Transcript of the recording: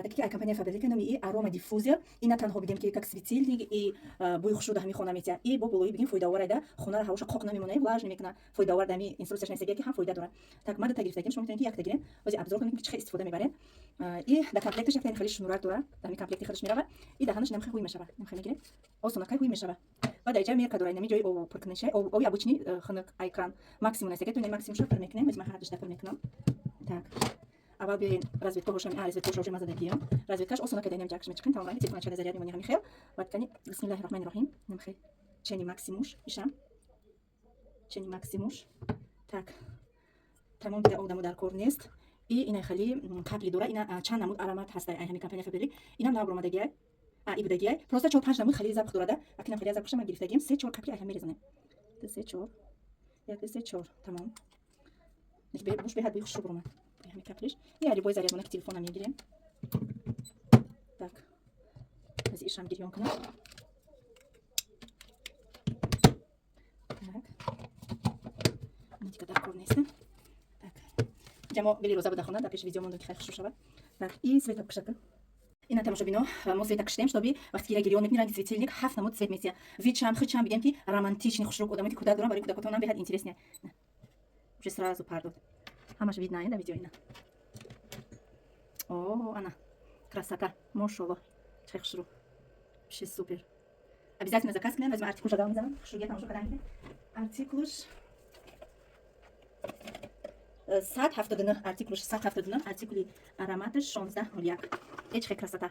Ки ай компания Фаберлик, номи и Арома Диффузер. И на танҳо, бигем, ки как светильник и бӯи хушрӯ дар ҳамин хона метиҳад, и бо болои, бигем, фоидаовар айда хонаро ҳавоша қоқ намемонад, влажный мекунад. Фоидаовар, дар ҳамин инструкцияш нависагия, ки ҳам фоида дорад. Так, ма дута гирифтагим, шумо метавонед, ки якта гирем. Ҳозир обзор кунем, ки чӣ хел истифода мебарем. И дар комплекташ якта хеле шнурак дорад, дар ҳамин комплекти худаш меравад. И даҳанаш намхе ҳуй мешавад, намхе мегирем, осонакай ҳуй мешавад. Ва дар иҷа мерка дорад, инами ҷои об пуркунишай, оби обычный хунук, ай кран максимум аст. То максимумша пур мекунем. Ман ҳардушта пур мекунам. Так, аввал биёен розеткаҳошам, розеткаҳоша уже мазадагиям. Розеткаш осона када, инам ҷакш мечиқем, тамом. Телефона чада заряд мемонӣ, ҳами хел. Баъд кани, бисмиллаҳи роҳмани роҳим, намхе чени максимуш ишам, чени максимуш. Так, тамом, дида одамо дар кор нест. И ина хали капли дора. Ина чанд намуд аромат ҳаста ай ҳами компания Фаберлик. Инам нав омадагиай, и будагиай. Просто чор панҷ намуд хали запах дорада. Акинам хали запахша ман гирифтагием. Се, чор капли ай ҳам мерезанем. Ду, се, чор, як, ду, се, чор, тамом. Буш беҳад бӯи хушрӯ буромад ҳами каплиш. И любой зарядмона ки телефона мегирем. Так, аз ишам гирён кунам. Так, дига дар кор нестам. Так, ҷамо гели роза буда хона дар пеши видео мондум, ки хеле хушрӯ шавад. Так, и света кушака. Ина, тамошобино, мо света киштем, чтобы вақте ки гирён мекунӣ, ранги светильник ҳафт намуд цвет метия. Вичам, хичам, бигем, ки романтичный, хушрӯ. Одаме ки кӯдак дорам, барои кӯдакотонам беҳад интересный. Уже сразу пардод, ҳамаш видно дар видео. Ина, о, ана красота, мошолло, чӣ хушрӯ, вообще супер. Обязательно заказ кунем. Возьмем артикул, жадал мезанам, хушрӯгия тамошо кардан. Артикулш 179, артикулш 179, артикули ароматаш 1601. Эч хе красота.